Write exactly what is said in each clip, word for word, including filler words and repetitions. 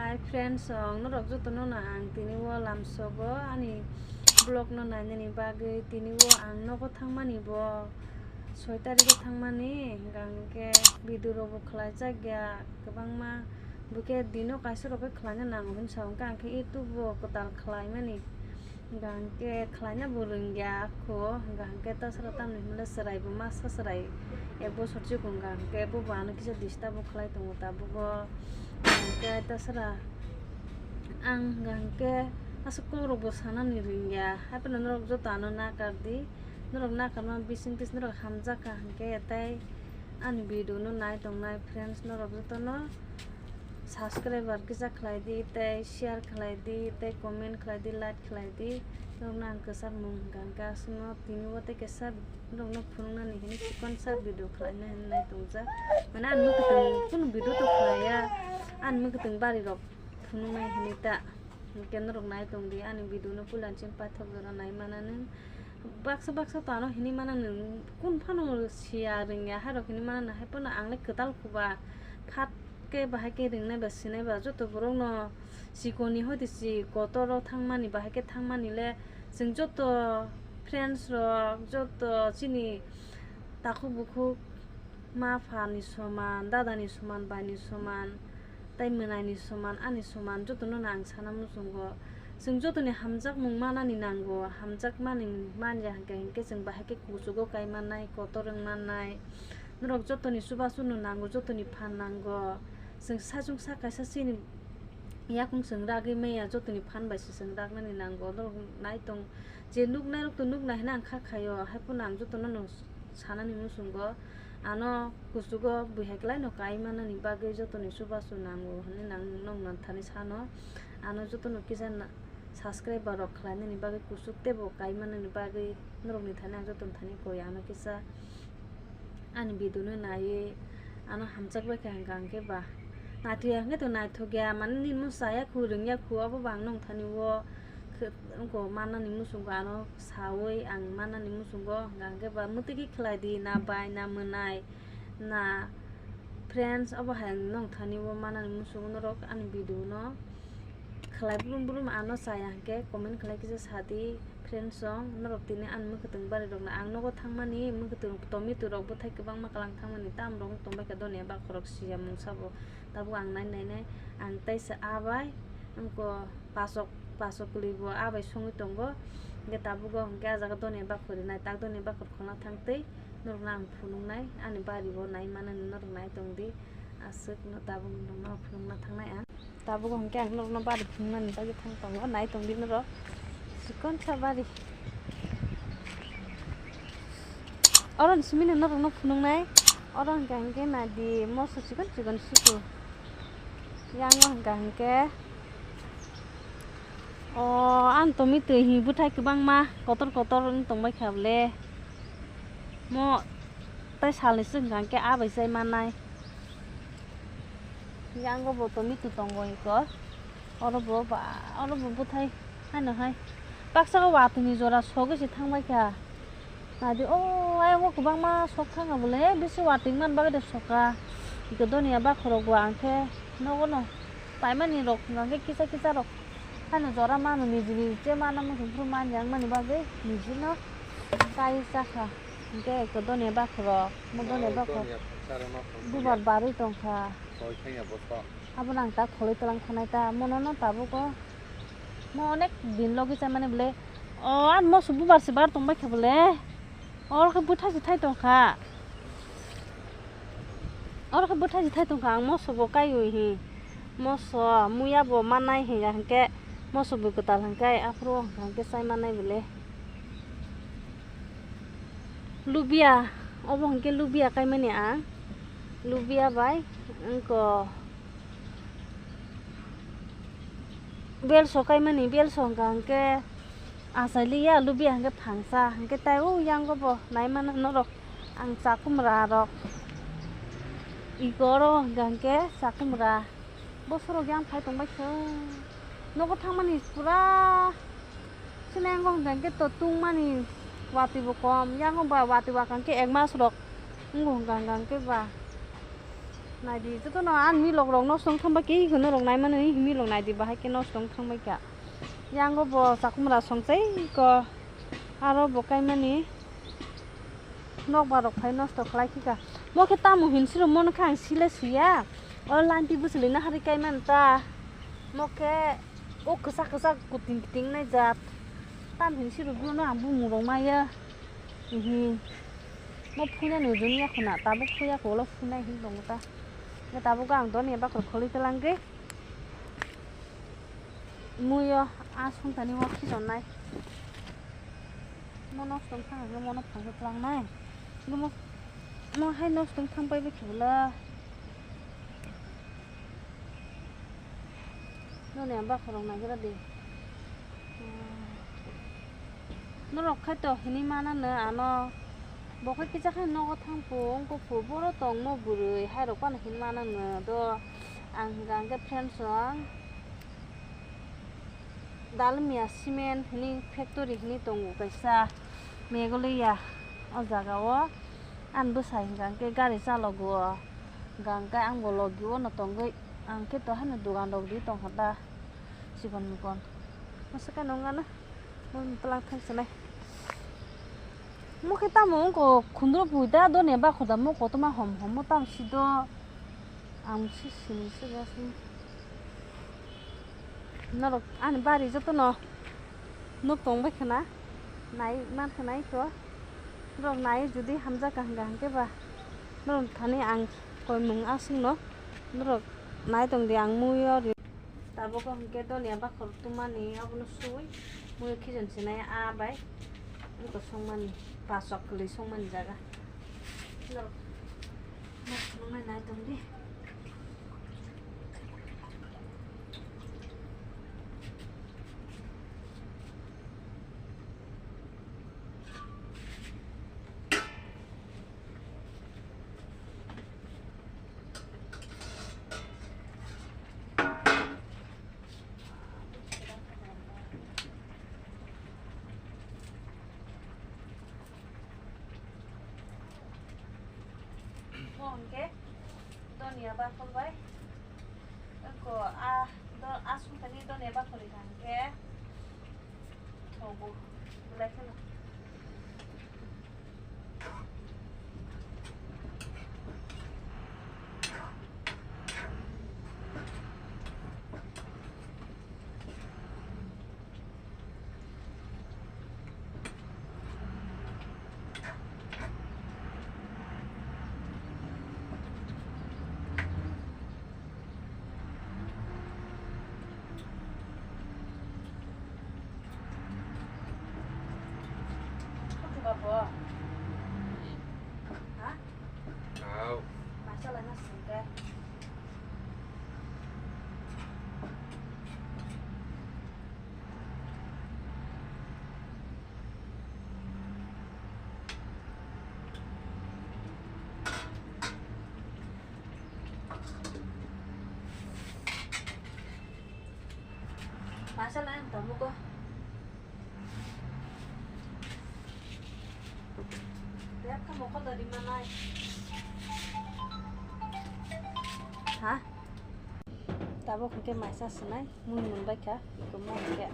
Hi friends, ang norok jotono no ang tini o lamsogo ani vlog no nainani bagwi. Tini o ang nogo thangmani bo soi tarikh o thangmani, hwnkha hwnkhe video rok bo khlaijak ya kwbangma, bokhe dino kaisa rok khe khlaina nango hinwi sa, hwnkha hwnkhe YouTube bo kwtal khlaimani. Hwnkha hwnkhe khlaina bo rwngya kho, hwnkha hwnkhe tasara tamni hwnle chwrai bo masa chwrai ek bosor chikon hwnkha hwnkhe bobo ano kisa disturb bo khlai tongo tabukgo. Hwnkha hwnkhe tasara ang hwnkha hwnkhe aswk kok rok bo sanani rwngya, haiphano norok joto ano nakar di, norok nakarma bising twi norok hamjak kha hwnkhe tei ani video no nai tongnai friends norok jotono. Subscriber kisa khlai di, tei share khlai di, tei comment khlai di, like khlai di. Norokno ang kwchar mung hwnkha hwnkhe aswkno tini o tei kaisa norokno phunuknani hwnwi chikonsa video khlaina hwnwi nai tongjak. Mane ani mwkhwtwng kunu video to khlaiya, ani mwkhwtwng bari rok phunuknai hwnwi ta. Hwnkhe norok nai tong di, ani video no puila chini paithak jora nai mana nung. Baksa baksa to ano hinwi mana nung, kun phano siya rwngya, hairok hinwi mana nung, haiphano ang le kwtal khuba, phat khe bahai khe rwngnai ba sinai ba, joto borok no sikoni hoi di si kotor o thangmani, bahai khe thangmani le chwng joto friends rok, joto chini takhuk bukhuk, ma pha ni soman, dada ni soman, bai ni soman, tei mwnai ni soman, ani soman, jotono no ang sana muchungo. Chwng jotoni hamjakmung manani nango, hamjakmani manya hwnkhe, hwnkhe chwng bahai khe kuchugo kai mannai, kotor wng mannai. Norok jotoni chubachu no nango, jotoni phan nango. Chwng sachung sa kaisa chini yakung chwng ragwi maya, jotoni phan bai se chwng ragnani nango. Norok nai tong, je nuknai rok to nuknai hwnwi ang kha khaio, haiphano ang jotono no sanani muchungo, ano kuchugo bwihai kwlaino kai manani bagwi jotoni chubachu nango hwnwi nang nokno thani sano. Ano jotono kisa na-, subscriber rok khlainani bagwi kuchuk teibo kai manani bagwi norokni thani ang jotoni thani koi ano kisa ani video no naiwi ano hamjak bai kha hwnkha hwnkhe ba naithokya hwnkhe to naithokya, mane nini mung chaya khu rwngya khu, obo bo ang nong thani o khe-, wngkha mannani muchungo ano sawi ang mannani muchungo hwnkha hwnkhe ba mwtwi khe khlai di, na bai na mwnai na friends, obo hai ang nong thani o mannani muchungo norok ani video no khlai brum brum ano chaya hwnkhe comment khlai kisa sa di. Friends song, norok tini ani mwkhwtwng bari rok no ang nogo thangmani, mwkhwtwng tomato rok bwthai kwbangma kwlang thangmani, tam rok wng tong bai kha donia bakhorok siya mung sabo. Tabuk ang nai nai nai ang teisa a bai wngkha pasok, pasok kwlwi bo a bai songwi tongo. Hwnkhe tabuk o hwnkhe a jaga donia bakhor rinai, tak donia bakhor khona thang twi norok no ang phunuk nai, ani bari o nai manani norok nai tong di, aswk no tabuk norok no phunuk na thang nai ang. Tabuk hwnkhe ang norokno bari phunuknani bagwi thang tongo, nai tong di norok. Chikon sa bari. Oro ni simi no norokno phunuknai. Oro hwnkha hwnkhe nai di moso chikon chikon siku. Yang o hwnkha hwnkhe. O, ang tomato hi bwthai kwbangma kotor kotor wng tong bai kha bole. Mo tai salni swk hwnkha hwnkhe a bai chai mannai. Yang o bo tomato tongo iko. Oro bo ba, oro bo bwthai haino hai. Baksa o watwi ni jora sogwi se thang bai kha. Nai di o, ayang o kwbangma sok thang kha bole, bisi watwi man bagwi de sok kha. Iko donia bakhorok bo ang khe nogo no paimani rok hwnkha khe kisa kisa rok haino jora mano niji niji che mana muchung phuru man yang mani bagwi niji no kai cha kha. Hwnkhe eko donia bakhorok, mo donia bakhor bubar barwi tong kha. Abono ang ta kholwi twlang khanai ta, mono no tabuk o. Mo onek din logi chaimani bole. O, ani moso bubar se bar tong bai kha bole. Oro khe bwthai se thai tong kha. Oro khe bwthai se thai tong kha, ang moso bo kaiwi hi. Moso muya bo manai hiya hwnkhe moso bwkwi kwtal hwnkhe aphuru hwnkha hwnkhe chai manai bole. Lubia, obo hwnkhe lubia kaimani ang. Lubia bai wngkha belso kaimani, belso hwnkha hwnkhe achai liya, lubia hwnkhe phangsa, hwnkhe tai o yango bo naimano norok ang chakumra rok. Iko oro hwnkha hwnkhe chakumra. Bosorok yang phai tongbai khe. Nogo thangmani pura sini yango hwnkha hwnkhe to tungmani watwi bo kom. Yango ba watwi wakha hwnkhe ek mas rok wngo hwnkha hwnkha hwnkhe ba. Naidi, jotono ani milok rok nosto wng thangbai khe, hwnwi rok naimani hwnwi milok naidi, bahai khe nosto wng thangbai kha. Yango bo chakhumra songchai ko, aro bo kaimani nokbar rok phai nosto khlai khe kha. Mo khe tamo hin siro mono khe ang sile siya. O lanti bwswlwi nahari kaimani ta. Mo khe o kwchak kwchak kuting kuting nai jat. Tam hin siro bono ang bumung rok maya. Ihi. Mo phuinani ujuni ya khuna, tabuk phuya khe ulo phuinai hin tongo ta. Nge tabuk ang doni bakhor kholi twlangwi. Muiyo a songtani mo khijonai. Mo nosto wng thang khe mo no phang khe twlangnai. Mo, mo hai nosto wng thang pai bwkhe bwla. Noni ang bakhorok naigra di. Norok khai to hini mana no ano. Bo khai kisa khai nogo thang phu, wngkuk phu, boro tongmo bwrwi, hairok phano hini mana no do. Ang hwnkha hwnkhe friends rok Dalmia cement hini factory hini tongo kaisa Meghalaya o jaga o. Ang bwsai hwnkha hwnkhe gari chalogo. Hwnkha hwnkhe ang bo logi o no tongwi ang khe to haino dogan rok di tongkha da chikon mikon. Masa khe nung ano. Mo twlang thang sinai. Mo khe tamo wngkha khundro pui da doni bakho da mo kotorma hom hom mo tamo si do. Ang si sini se jasni. Norok ani bari jotono nuk tong bai khna. Nai man khna ito. Norok nai jodi hamjak ka hwnkha hwnkhe ba. Norok thani ang koimung aswkno. Norok nai tong di ang muiyo ri. Tabuk hwnkhe donia bakhor tumani abono sui mui khijon sinai a bai wngkha songmani pasok kwlwi songmani jaga. Norok nai tongdi. Mo hwnkhe donia bakhor bai wngkha a do-, a songthani donia bakhor rikha hwnkhe thogo belai kheno. Masa na ang tamu ko. Bebkha mokol dari manai. Ha? Tabuk hwnkhe maisa swnai, mui mwnbaikha, iko mo hwnkhe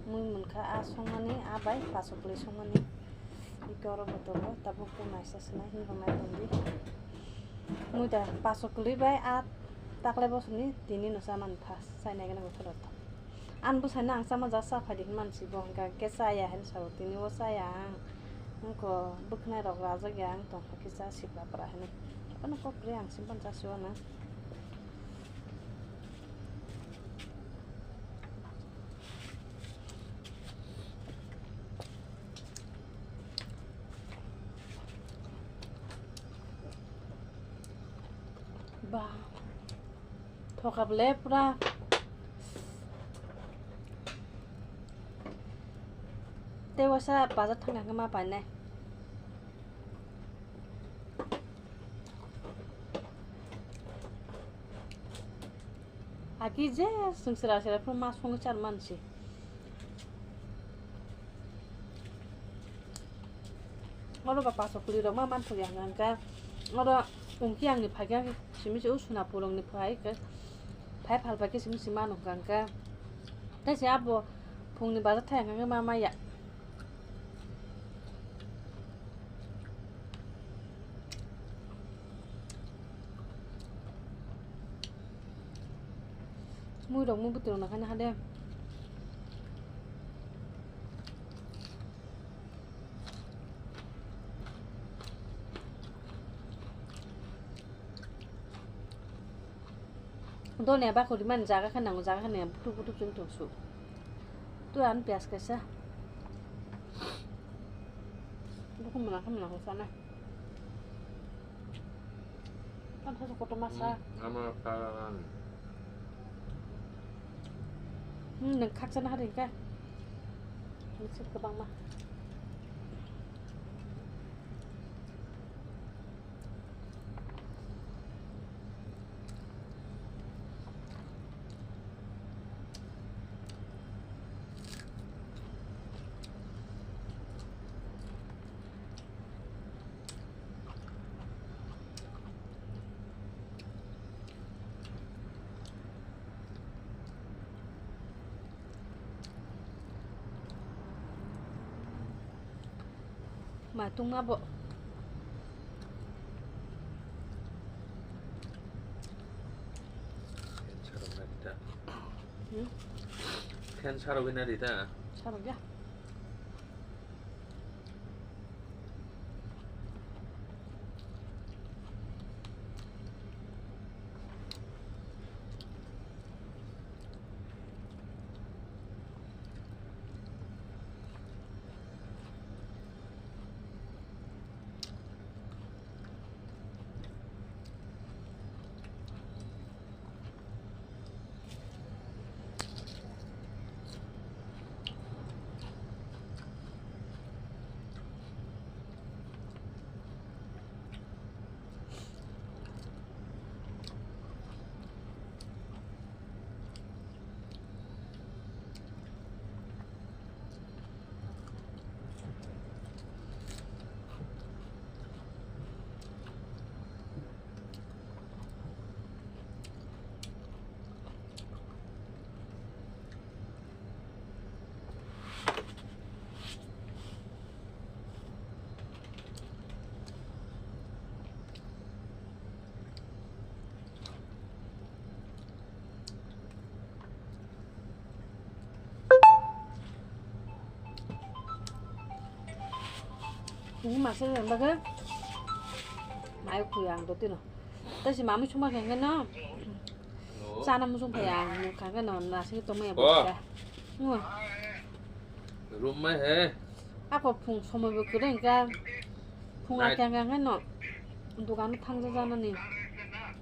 mui mwnkha, a songmani, a bai paso kwlwi songmani, iko oro bo tongo, tabuk khe maisa swnai, hinrok nai tongdi. Mui da paso kwlwi bai, a taklai bosoni tini no chamani pha, chainai gana bokhorok. Ani bwsaino ang chama ja cha phaidi hinmani si bo hwnkha khe chaya hin sao, tini o chaya ang, wngkha bwkhwnai rok rajak ya ang tongkha khe cha sibra pra hinwi, ano kok kwrwi ang simpan cha siwana. Ba, thoka bole pura. Tei waisa bazar thangkha hwnkhe ma painai. Agi je chwng chwra chwra phano ma songwi char mansi. Oro ba paso kwlwi rok ma manthok ya hwnka hwnkhe oro wngkhe angni phaikhe Simi se usuna pulung ni phai ke, phai phalbai ke simi se manu hwnkha hwnkhe. Tei se abo phung ni bazar thai hwnkha hwnkhe ma maya. Mui rok mui bwtwi rok nakhai naha de. Donia bakhuri mani jaga khe nango, jaga khe nang butuk butuk chwng tong su. Tu an piyaj kaisa. Bukhum mwnakhe mwnakhe sana. Tamo kotor masa. Hmm, ama kalan. Hmm, nang khaksa na hari ka. Nang sip kwbangma. Ma tungma bo. Fan sarok na di ta. Hmm? Fan sarok na di ta. Sarok ya. Ini masih yang bagai. Mai kuyang tu tino. Tapi si mami cuma kayak no. Chana muchung phai ang nukha khe no nasing tongmaya. Oh. Bwkha. Ngo. Room mai he. Ako phung somoi bo kwrwi hwnkha. Phung Night. Akyang khe no. Dukan thangja janani.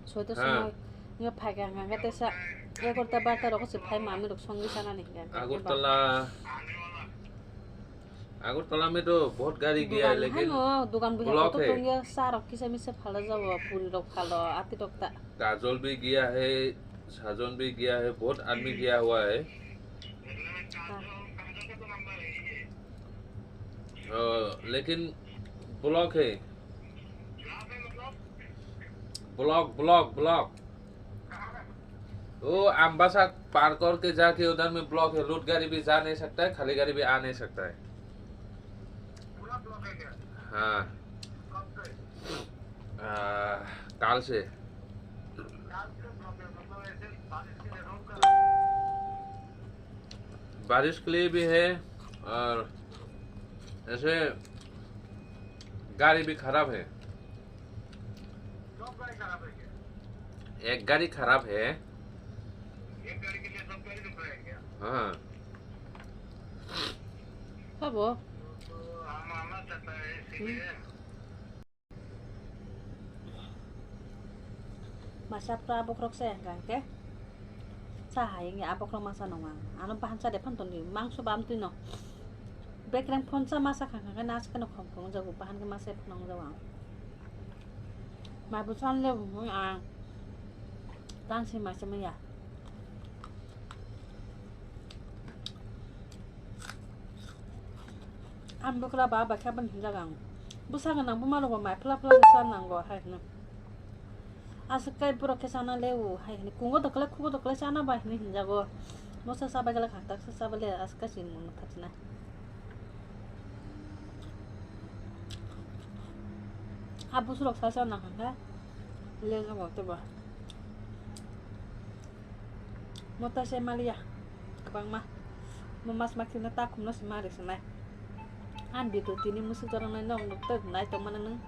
Soita Ha. Somoi. Nga phai kha hwnkha khe tesa. Egarta barta rok se phai mami rok songwi sanani hwnkha. Agartala. Agartala mein to bahut gari gaya hai, lekin no, dukan bihar block kotor hai. Tongya, sa rok kisa misa phala jabo, puri rok phalo, ati rok ta. काजल भी गया है, साजन भी गया है, बहुत आदमी गया हुआ है। हाँ। अ, लेकिन ब्लॉक है। Block, block, block. वो अम्बासा पार करके जाके उधर में ब्लॉक है, लूट गाड़ी भी जा नहीं सकता है, खाली गाड़ी भी आ नहीं सकता है। हाँ। आ, काल से। बारिश के लिए भी है और ऐसे गाड़ी भी खराब है। एक गाड़ी खराब है। हाँ। Sabo? Hmm. Masa pra abokrok se hwnkha hwnkhe. Cha hai wngya abokrok masa nung ang. Ano bahan cha de phan toni mangso bam twi no. Bekreng phone cha masa kha kha khe nas khe no khom khom jago bahan khe masa phone nung jago ang. Mai bo chan le ang. Tan si masa maya. Ang bwkra ba bai khe bini hinjak ang. Bwsa gwnang buma rok bo mai phla phla bwsa nango hai hwnwi. Aswk kai borok khe chana le o hai hwnwi, kungo doklai khugo doklai chana bai hwnwi hinjago. Mosa chabai glak kha, taksa chabai le aswk kai chini mung thachina. Ha busrok sa sa nang kha le jago tebo. Mota se maliya kwbangma. Mo mas makhina ta khumno se mari sanai. An bidu tini musuk jorang nai nong nuk tak nai tong mana nung.